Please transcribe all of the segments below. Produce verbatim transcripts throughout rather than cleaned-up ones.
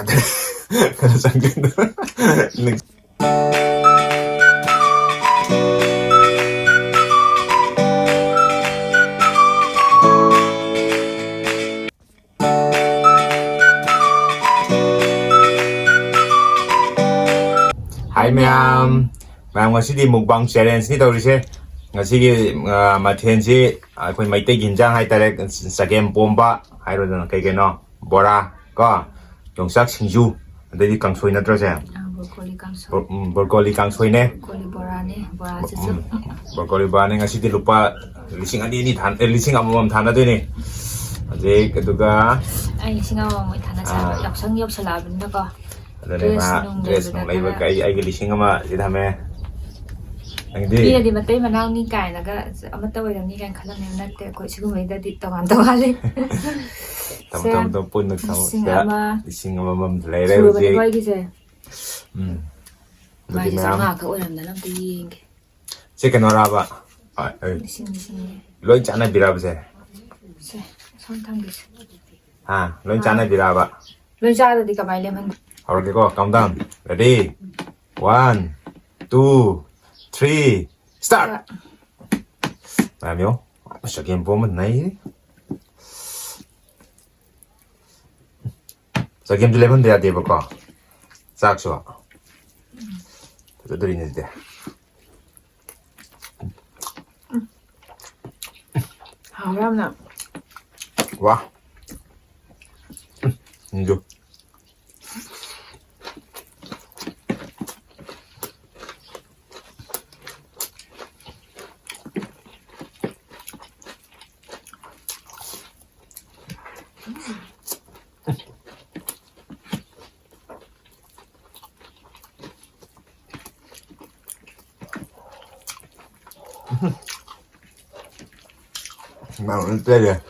ꯑꯗꯨ ꯀꯩꯅꯣ ꯆꯪꯗꯣꯏꯅꯣ? ꯍꯥꯏ ꯃꯌꯥꯝ꯫ ꯃꯌꯥꯝ, ꯉꯁꯤꯗꯤ mukbang challengeꯅꯤ ꯇꯧꯔꯤꯁꯦ꯫ ꯉꯁꯤꯒꯤ, ꯑ, ꯃꯊꯦꯜꯁꯤ ꯑꯩꯈꯣꯏ ꯃꯩꯇꯩꯒꯤ ꯍꯤꯟꯖꯥꯡ ꯍꯥꯏꯇꯥꯔꯦ, ꯆꯒꯦꯝ ꯄꯣꯝꯕ ꯍꯥꯏꯔꯣꯗꯅ, ꯀꯩ ꯀꯩꯅꯣ, ꯕꯣꯔꯥ ꯀꯣ, ꯌꯣꯡꯆꯥꯛ ꯁꯤꯡꯖꯨ, ꯑꯗꯩꯗꯤ ꯀꯥꯡꯁꯣꯏ ꯅꯠꯇ꯭ꯔꯣ ꯁꯦ? ꯑꯥ, ꯕ꯭ꯔꯣꯀꯣꯂꯤ ꯀꯥꯡꯁꯣꯏ꯫ ꯕ꯭ꯔꯣ-, ꯎꯝ, ꯕ꯭ꯔꯣꯀꯣꯂꯤ ꯀꯥꯡꯁꯣꯏꯅꯦ꯫ ꯕ꯭ꯔꯣꯀꯣꯂꯤ ꯕꯣꯔꯥꯅꯦ, ꯕꯣꯔꯥꯁꯤꯁꯨ꯫ ꯎꯝ, ꯕ꯭ꯔꯣꯀꯣꯂꯤ ꯕꯣꯔꯥꯅꯦ꯫ ꯉꯁꯤꯗꯤ ꯂꯨꯄꯥ ꯂꯤꯁꯤꯡ ꯑꯅꯤ ꯑꯅꯤ ꯊꯥꯟ-, ꯑꯦ, ꯂꯤꯁꯤꯡ ꯑꯃꯃꯝ ꯊꯥꯅꯗꯣꯏꯅꯦ꯫ ꯍꯧꯖꯤꯛ, ꯑꯗꯨꯒ ꯑꯩ ꯂꯤꯁꯤꯡ ꯑꯃꯃꯝ ꯑꯣꯏ ꯊꯥꯅ ꯁꯥꯕ꯫ ꯑꯥ꯫ ꯌꯥꯎꯁꯪ ꯌꯧꯁꯜꯂꯛꯑꯕꯅꯤꯅꯀꯣ꯫ ꯑꯗꯨꯅꯦ, dress ꯃꯥ ꯅꯨꯡ dress ꯅꯨꯡ ꯂꯩꯕꯗ ꯂꯩꯕ ꯈꯔ ꯀꯩ, ꯑꯩꯒꯤ ꯂꯤꯁꯤꯡ ꯑꯃ ꯁꯤ ꯊꯝꯃꯦ꯫ ꯅꯪꯗꯤ? ꯃꯤꯅꯗꯤ ꯃꯇꯩ ꯃꯅꯥꯎꯅꯤ ꯀꯥꯏꯅꯒ ꯑꯃꯠꯇ ꯑꯣꯏꯔꯝꯅꯤ ꯀꯥꯏꯅ ꯈꯜꯂꯝꯃꯦꯕ꯫ ꯅꯠꯇꯦ, ꯑꯩꯈꯣꯏ ꯁꯤꯒꯨꯝꯕꯩꯗꯗꯤ ꯇꯣꯉꯥꯟ ꯇꯣꯉꯥꯟꯂꯦ꯫ ꯇꯝ ꯁꯦ, ꯇꯝ ꯇꯝ ꯄꯨꯟꯅ ꯊꯝꯃꯣ꯫ ꯂꯤꯁꯤꯡ ꯁꯤꯗ ꯑꯃ꯫ ꯂꯤꯁꯤꯡ ꯑꯃꯃꯝ ꯂꯩꯔꯦ ꯁꯨꯔꯕꯅꯦ ꯍꯧꯖꯤꯛ꯫ ꯑꯩꯈꯣꯏꯒꯤꯁꯦ꯫ ꯎꯝ꯫ ꯑꯗꯨꯗꯤ ꯃꯥꯏꯁꯦ ꯃꯌꯥꯝ ꯆꯥꯝꯃꯉꯥ ꯈꯛ ꯑꯣꯏꯔꯝꯗꯅ ꯑꯝꯇ ꯌꯦꯡꯒꯦ꯫ ꯁꯤ ꯀꯩꯅꯣꯔꯕ? ꯑ, ꯑ, ꯂꯤꯁꯤꯡ, ꯂꯤꯁꯤꯡꯅꯦ꯫ ꯂꯣꯏ ꯆꯥꯟꯅꯕꯤꯔꯕꯁꯦ? ꯁꯦ, ꯑꯁꯣꯝ ꯊꯝꯒꯦꯁꯦ꯫ ꯍꯥ? ꯂꯣꯏ ꯑꯥ꯫ ꯆꯥꯟꯅꯕꯤꯔꯕ? ꯂꯣꯏ ꯆꯥꯗ꯭ꯔꯗꯤ ꯀꯃꯥꯏ ꯂꯦꯝꯍꯟ-? ꯍꯧꯔꯒꯦꯀꯣ, countdown. Ready? One, two, three, start! ꯃꯌꯥꯝ ꯌꯦꯡꯉꯣ꯫ ꯆꯒꯦꯝ ꯄꯣꯝꯕ ꯅꯩ꯫ ꯆꯒꯦꯝꯁꯨ ꯂꯦꯝꯍꯟꯕ ꯌꯥꯗꯦꯕꯀꯣ꯫ ꯆꯥꯛꯁꯨ꯫ ꯐꯖꯗꯣꯔꯤꯅꯦ ꯑꯗꯨꯗꯤ꯫ ꯍꯥꯎꯔꯦ ꯌꯥꯝꯅ꯫ ꯋꯥ꯫ ꯎꯝ, ꯁꯤꯡꯖꯨ꯫ ꯃꯔꯣꯟ ꯂꯩꯇ꯭ꯔꯦ꯫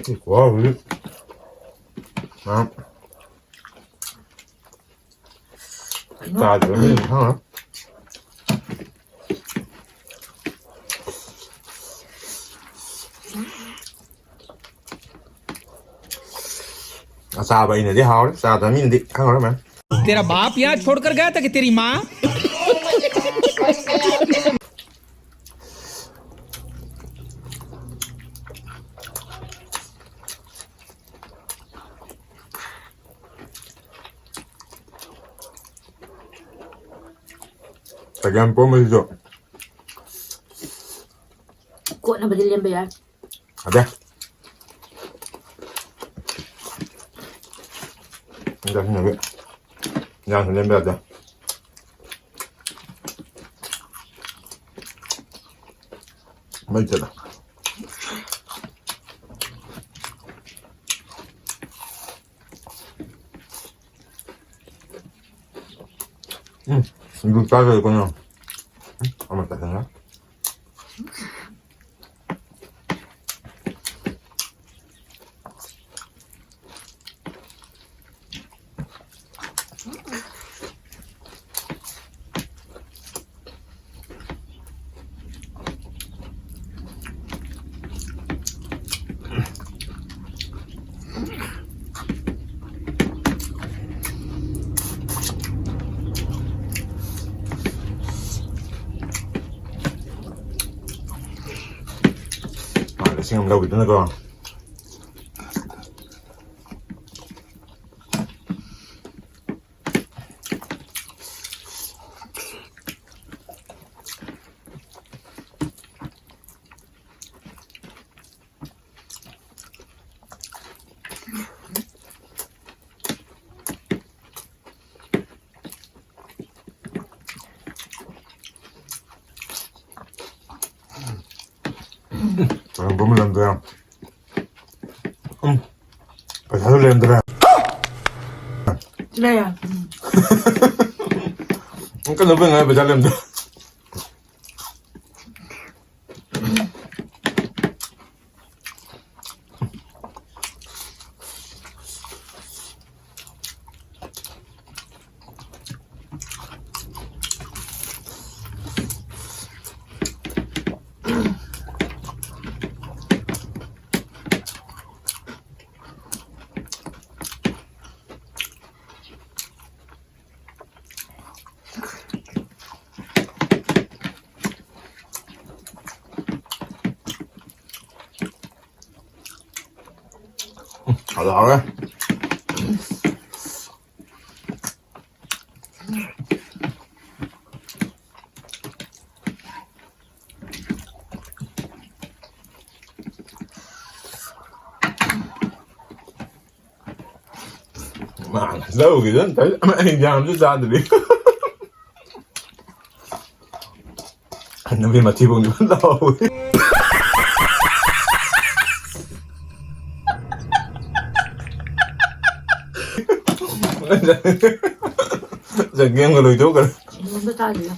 ꯁꯤ ꯈꯨꯍꯥꯎꯁꯤꯗꯤ꯫ ꯑ꯫ ꯀꯩꯅꯣ? ꯆꯥꯗ꯭ꯔꯤꯕ ꯃꯤꯅ ꯈꯪꯉꯔꯣꯏ꯫ ꯑꯆꯥꯕ ꯑꯩꯅꯗꯤ ꯍꯥꯎꯔꯦ, ꯆꯥꯗꯕ ꯃꯤꯅꯗꯤ ꯈꯪꯉꯔꯣꯏ, ꯃꯌꯥꯝ꯫ तेरा बाप यहाँ छोड़कर गया था कि तेरी माँ? ꯆꯒꯦꯝ ꯄꯣꯝꯕꯁꯤꯁꯨ꯫ ꯀꯣꯠꯅꯕꯗꯤ ꯂꯦꯝꯕ ꯌꯥꯏ꯫ ꯑꯗꯦ꯫ ꯏꯟꯖꯥꯡ ꯁꯤꯟꯅꯕꯤ꯫ ꯏꯟꯖꯥꯡꯁꯨ ꯂꯦꯝꯕ ꯌꯥꯗꯦ꯫ ꯃꯩ ꯆꯠꯂꯦ꯫ ꯎꯝ, ꯑꯗꯨ ꯆꯥꯗꯣꯏ ꯀꯩꯅꯣ? ꯎꯝ, ꯑꯃ ꯆꯥꯁꯤꯟꯒꯦ꯫ ꯃꯥ ꯂꯤꯁꯤꯡ ꯑꯃ ꯂꯧꯈꯤꯗꯅꯀꯣ꯫ ꯀꯔꯝꯕ ꯂꯝꯗ? ꯎꯝ꯫ ꯄꯩꯁꯥꯁꯨ ꯂꯩꯔꯝꯗ꯭ꯔꯦ꯫ ꯂꯩꯔꯦ꯫ ꯎꯝ꯫ ꯀꯩꯗꯧꯕꯩ ꯉꯥꯏ ꯄꯩꯁꯥ ꯂꯩꯔꯝꯗ꯭ꯔꯦ? ꯇꯥꯎꯔꯦ꯫ ꯃꯥꯅ ꯂꯧꯒꯤꯗ ꯅꯠꯇ꯭ꯔꯗꯤ ꯑꯩ ꯌꯥꯝꯁꯨ ꯆꯥꯗ꯭ꯔꯤ꯫ ꯅꯨꯄꯤ ꯃꯊꯤꯕꯣꯡꯗꯤ ꯐꯖꯅ ꯂꯥꯎꯍꯧꯋꯤ꯫ ꯆꯒꯦꯝꯒ ꯂꯣꯏꯊꯣꯛꯈ꯭ꯔꯦ꯫ ꯑꯝꯇ ꯆꯥꯗ꯭ꯔꯤꯗ꯫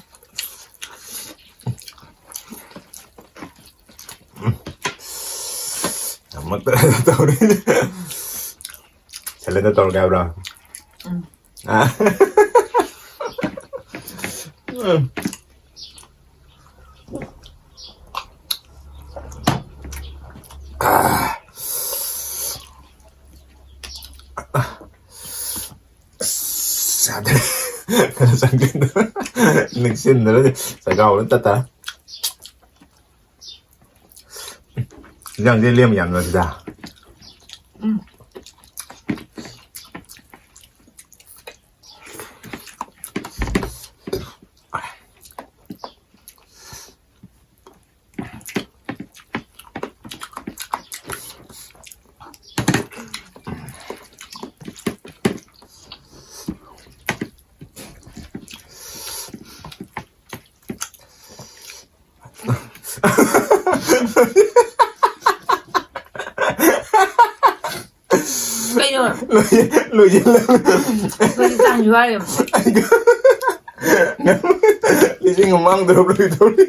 ꯑꯃꯠꯇ ꯇꯧꯔꯤ꯫ ꯁꯦꯂꯦꯗ ꯇꯧꯔꯒꯦ ꯍꯥꯏꯕ꯭ꯔꯥ? ꯎꯝ꯫ ꯑ꯫ ꯎꯝ꯫ ꯑ꯫ ꯑꯁ, ꯌꯥꯗ꯭ꯔꯦ꯫ ꯈꯔ ꯆꯪꯁꯤꯟꯗ-, ꯅꯤꯡꯁꯤꯡꯗ꯭ꯔꯗꯤ ꯆꯒꯥꯎ ꯂꯣꯏ ꯇꯠꯇ꯫ ꯏꯟꯖꯥꯡꯁꯦ ꯂꯦꯝ ꯌꯥꯝꯅ ꯁꯤꯗ꯫ ꯎꯝ꯫ ꯀꯩꯅꯣ? ꯂꯣꯏ-, ꯂꯣꯏꯁꯤꯜꯂꯦ꯫ ꯑꯩꯈꯣꯏꯗꯤ ꯆꯥꯡꯁꯨ ꯋꯥꯔꯦ꯫ ꯂꯤꯁꯤꯡ ꯑꯃ ꯃꯥꯡꯗꯧꯔꯕ꯭ꯔꯥ ꯀꯩꯗꯧꯔꯤ?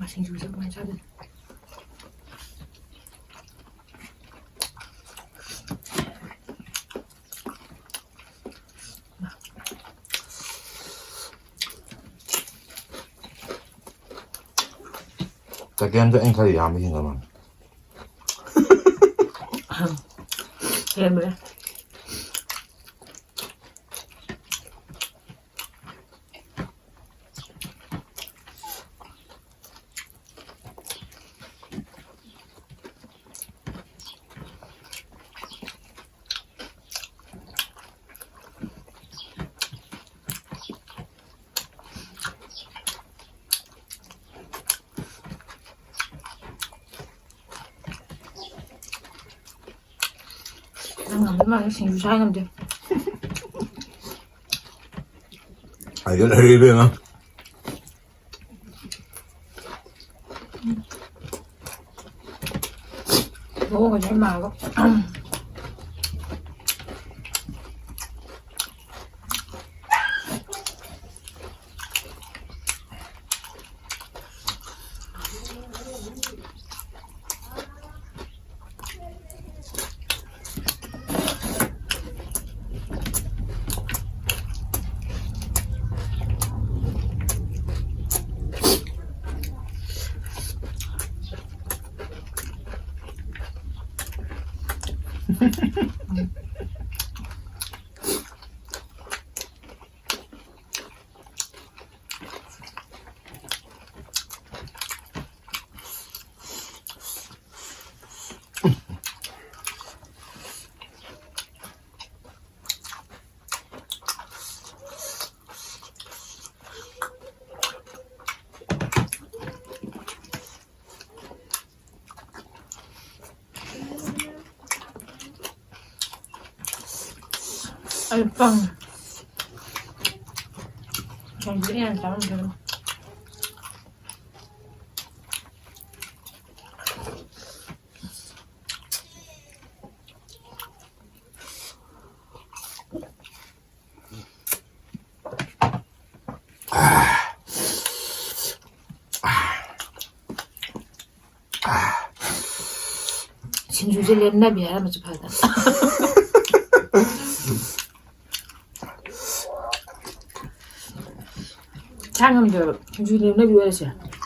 ꯁꯤꯡꯖꯨꯁꯦ ꯀꯃꯥꯏꯅ ꯆꯥꯗꯣꯏꯅꯣ? ꯆꯒꯦꯝꯗꯣ ꯑꯩꯅ ꯈꯔ ꯌꯥꯝꯕ ꯍꯦꯟꯒꯠꯂꯝꯃꯦ꯫ ꯍꯦꯟꯕꯅꯦ꯫ ꯅꯪ ꯉꯝꯗꯧ ꯃꯥꯜꯂꯦ, ꯁꯤꯡꯖꯨ ꯆꯥ ꯉꯝꯗꯦ꯫ ꯑꯩꯗꯤ ꯂꯩꯔꯦ ꯏꯕꯦꯝꯃ꯫ ꯃꯑꯣꯡ ꯑꯃ ꯃꯥꯜꯂꯣ꯫ ꯑꯩ ꯄꯪꯉꯦ꯫ ꯍꯧꯖꯤꯛ ꯍꯦꯟꯅ ꯆꯥꯔꯝꯈꯤꯅꯤ꯫ ꯁꯤꯡꯖꯨꯁꯦ ꯂꯦꯝꯅꯕꯤ ꯍꯥꯏꯔꯝꯃꯁꯨ ꯐꯗ꯫ ꯆꯥ ꯉꯝꯗꯦꯕ ꯁꯤꯡꯖꯨ ꯂꯦꯝꯅꯕꯤ ꯑꯣꯏꯔꯁꯦ꯫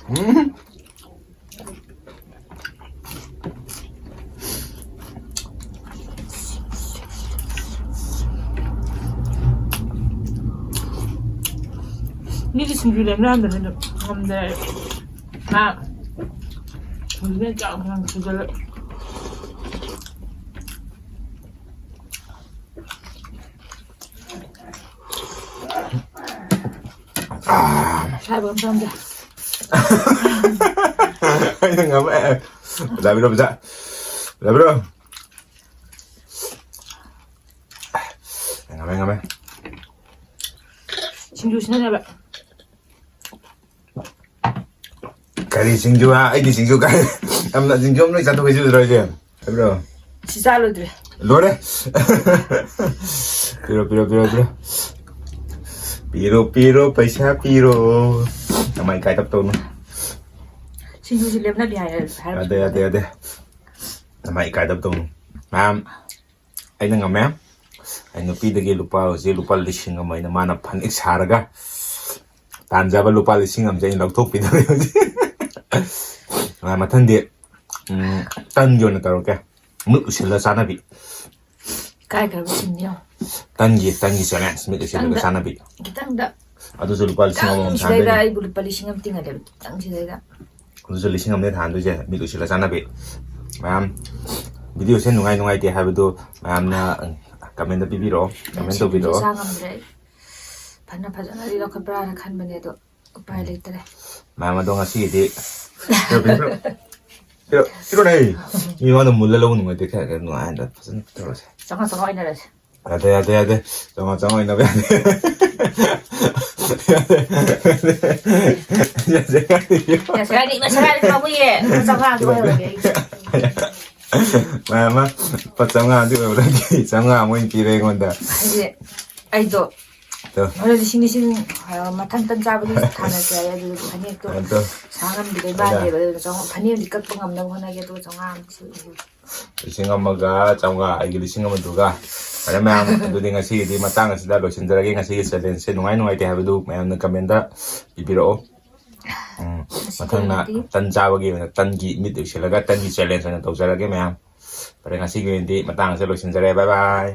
ꯎꯝ꯫ ꯃꯤꯗꯤ ꯁꯤꯡꯖꯨ ꯂꯦꯝꯅꯔꯝꯗꯅ ꯉꯝꯗ꯭ꯔꯦ꯫ ꯃꯥ ꯁꯤꯡꯖꯨꯅ ꯆꯥꯛ ꯌꯥꯝ ꯁꯨꯖꯜꯂꯦ꯫ ꯁꯥꯏꯕ ꯑꯝ ꯆꯥꯝꯒꯦ꯫ ꯑꯩꯅ ꯉꯝꯃꯦ꯫ ꯄꯩꯁꯥ ꯄꯤꯔꯣ, ꯄꯩꯁꯥ꯫ ꯄꯩꯁꯥ ꯄꯤꯔꯣ꯫ ꯉꯝꯃꯦ, ꯉꯝꯃꯦ꯫ ꯁꯤꯡꯖꯨ ꯁꯤꯟꯅꯅꯕ꯫ ꯀꯔꯤ ꯁꯤꯡꯖꯨ ꯍꯥ? ꯑꯩꯒꯤ ꯁꯤꯡꯖꯨ ꯀꯥꯏ? ꯌꯥꯝꯅ ꯁꯤꯡꯖꯨ ꯑꯃ ꯂꯣꯏ ꯆꯥꯊꯣꯛꯈꯤꯁꯤ ꯂꯣꯏꯔꯁꯦ꯫ ꯍꯥꯏꯕ꯭ꯔꯣ? ꯁꯤ ꯆꯥ ꯂꯣꯏꯗ꯭ꯔꯦ꯫ ꯂꯣꯏꯔꯦ꯫ ꯄꯤꯔꯣ, ꯄꯤꯔꯣ, ꯄꯤꯔꯣ, ꯄꯤꯔꯣ꯫ ꯄꯤꯔꯣ, ꯄꯤꯔꯣ, ꯄꯩꯁꯥ ꯄꯤꯔꯣ꯫ ꯅꯃꯥꯏ ꯏꯀꯥꯏ ꯇꯞ ꯇꯧꯅꯨ꯫ ꯁꯤꯡꯖꯨꯁꯤ ꯂꯦꯞꯅꯕꯤ ꯍꯥꯏꯔ-, ꯍꯥꯏꯔ-, ꯌꯥꯗꯦ, ꯌꯥꯗꯦ, ꯌꯥꯗꯦ꯫ ꯅꯃꯥꯏ ꯏꯀꯥꯏ ꯇꯞ ꯇꯧꯅꯨ꯫ ꯃꯌꯥꯝ, ꯑꯩꯅ ꯉꯝꯃꯦ꯫ ꯑꯩ ꯅꯨꯄꯤꯗꯒꯤ ꯂꯨꯄꯥ, ꯍꯧꯖꯤꯛ ꯂꯨꯄꯥ ꯂꯤꯁꯤꯡ ꯑꯃ ꯑꯩꯅ ꯃꯥꯅ ꯐꯅꯦꯛ ꯁꯥꯔꯒ ꯇꯥꯟꯖꯕ ꯂꯨꯄꯥ ꯂꯤꯁꯤꯡ ꯑꯃꯁꯦ ꯑꯩꯅ ꯂꯧꯊꯣꯛꯄꯤꯗꯧꯔꯦ ꯍꯧꯖꯤꯛ꯫ ꯑ, ꯃꯊꯪꯗꯤ, ꯎꯝ, ꯇꯟꯒꯤ ꯑꯣꯏꯅ ꯇꯧꯔꯛꯀꯦ꯫ ꯃꯤꯠ ꯎꯏꯁꯤꯜꯂ ꯆꯥꯅꯕꯤ꯫ ꯀꯥꯏ ꯀꯥꯏ ꯎꯏꯁꯤꯟꯅꯤ ꯌꯦꯡꯉꯣ꯫ ꯇꯟꯒꯤ, ꯇꯟꯒꯤ challenge, ꯃꯤꯠ ꯎꯏꯁꯤꯜꯂꯒ ꯈꯤꯇꯪꯗ, ꯆꯥꯅꯕꯤ꯫ ꯈꯤꯇꯪꯗ꯫ ꯑꯗꯨꯁꯨ ꯂꯨꯄꯥ ꯂꯤꯁꯤꯡ ꯑꯃꯃꯝ ꯈꯤꯇꯪ ꯁꯤꯗꯩꯗ ꯊꯥꯟꯗꯣꯏꯅꯦ꯫ ꯑꯩꯕꯨ ꯂꯨꯄꯥ ꯂꯤꯁꯤꯡ ꯑꯃ ꯇꯤꯡꯍꯜꯂꯦꯕ, ꯈꯤꯇꯪ ꯁꯤꯗꯩꯗ꯫ ꯑꯗꯨꯁꯨ ꯂꯤꯁꯤꯡ ꯑꯃꯅꯦ ꯊꯥꯟꯗꯣꯏꯁꯦ, ꯃꯤꯠ ꯎꯏꯁꯤꯜꯂ ꯆꯥꯅꯕꯤ꯫ ꯃꯌꯥꯝ, video ꯁꯦ ꯅꯨꯡꯉꯥꯏ ꯅꯨꯡꯉꯥꯏꯇꯦ ꯍꯥꯏꯕꯗꯨ ꯃꯌꯥꯝꯅ comment ꯇ ꯄꯤꯕꯤꯔꯛꯑꯣ, comment ꯉꯁꯤꯗꯤ ꯇꯧꯕꯤꯔꯛꯑꯣ꯫ ꯆꯥ ꯉꯝꯗ꯭ꯔꯦ ꯑꯩ꯫ ꯐꯅ ꯐꯖꯅꯗꯤ ꯂꯧꯈꯠꯄ꯭ꯔꯥꯅ ꯈꯟꯕꯅꯦ, ꯑꯗꯣ ꯎꯄꯥꯏ ꯂꯩꯇ꯭ꯔꯦ꯫ ꯃꯌꯥꯝ ꯑꯗꯣ ꯉꯁꯤꯒꯤꯗꯤ ꯄꯤꯔꯣ, ꯄꯤꯔꯣ, ꯄꯤꯔꯣ꯫ ꯄꯤꯔꯣ, ꯄꯤꯔꯣꯅꯦ꯫ ꯃꯤꯉꯣꯟꯗ ꯃꯨꯜꯂ ꯂꯧꯕ ꯅꯨꯡꯉꯥꯏꯇꯦ, ꯈꯔ, ꯈꯔ ꯅꯨꯡꯉꯥꯏꯅ ꯐꯖꯅ ꯇꯧꯔꯁꯦ꯫ ꯆꯥꯝꯃꯉꯥ, ꯆꯥꯝꯃꯉꯥ ꯑꯣꯏꯅꯔꯁꯦ꯫ ꯌꯥꯗꯦ, ꯌꯥꯗꯦ, ꯌꯥꯗꯦ꯫ ꯆꯥꯝꯃꯉꯥ, ꯆꯥꯝꯃꯉꯥ ꯑꯣꯏꯅꯕ ꯌꯥꯗꯦ꯫ ꯌꯥꯗꯦ, ꯌꯥꯗꯦ꯫ ꯌꯥꯁꯦ, ꯍꯥꯏꯗꯤ, ꯃꯁꯥ ꯍꯥꯏꯗꯤ ꯄꯥꯝꯃꯨꯏꯌꯦ꯫ ꯂꯨꯄꯥ ꯆꯥꯝꯃꯉꯥꯗꯤ ꯑꯣꯏꯍꯜꯂꯒꯦ ꯑꯩ꯫ ꯃꯌꯥꯝ ꯑꯃ ꯂꯨꯄꯥ ꯆꯥꯝꯃꯉꯥꯗꯤ ꯑꯣꯏꯕꯗꯒꯤ ꯆꯥꯝꯃꯉꯥ ꯑꯃ ꯑꯣꯏꯅ ꯄꯤꯔꯦ ꯑꯩꯉꯣꯟꯗ꯫ ꯍꯥꯏꯗꯤ, ꯑꯩꯗꯣ ꯑꯗꯣ ꯂꯤꯁꯤꯡ ꯂꯤꯁꯤꯡ, ꯑ, ꯃꯊꯪ ꯇꯟ ꯆꯥꯕꯗꯤ ꯊꯥꯅꯁꯦ ꯍꯥꯏ꯫ ꯑꯗꯨꯗ ꯐꯅꯦꯛꯇꯣ ꯑꯗꯣ ꯁꯥ ꯉꯝꯗ꯭ꯔꯦ, ꯃꯥꯟꯗꯦꯕ꯫ ꯑꯗꯨꯅ ꯆꯥꯝꯃꯉꯥ, ꯐꯅꯦꯛ ꯑꯃꯗꯤ ꯀꯛꯄ ꯉꯝꯅꯕ ꯍꯣꯠꯅꯒꯦ꯫ ꯑꯗꯨꯒ ꯆꯥꯝꯃꯉꯥ ꯑꯃ ꯄꯤꯁꯤꯜꯂꯛꯑꯣ꯫ ꯂꯤꯁꯤꯡ ꯑꯃꯒ ꯆꯥꯝꯃꯉꯥ, ꯑꯩꯒꯤ ꯂꯤꯁꯤꯡ ꯑꯃꯗꯨꯒ꯫ ꯐꯔꯦ ꯃꯌꯥꯝ, ꯑꯗꯨꯗꯤ ꯉꯁꯤꯒꯤꯗꯤ ꯃꯇꯥꯡ ꯑꯁꯤꯗ ꯂꯣꯏꯁꯤꯟꯖꯔꯒꯦ꯫ ꯉꯁꯤꯒꯤ challengeꯁꯦ ꯅꯨꯡꯉꯥꯏ ꯅꯨꯡꯉꯥꯏꯇꯦ ꯍꯥꯏꯕꯗꯨ ꯃꯌꯥꯝꯅ commentꯇ ꯄꯤꯕꯤꯔꯛꯑꯣ꯫ ꯎꯝ, ꯃꯊꯪꯅ ꯇꯟ ꯆꯥꯕꯒꯤ ꯑꯣꯏꯅ ꯇꯟꯒꯤ ꯃꯤꯠ ꯎꯏꯁꯤꯜꯂꯒ ꯇꯟꯒꯤ challenge ꯑꯣꯏꯅ ꯇꯧꯖꯔꯒꯦ ꯃꯌꯥꯝ꯫ ꯐꯔꯦ, ꯉꯁꯤꯒꯤ ꯑꯣꯏꯅꯗꯤ ꯃꯇꯥꯡ ꯑꯁꯤꯗ ꯂꯣꯏꯁꯤꯟꯖꯔꯦ꯫ Bye bye꯫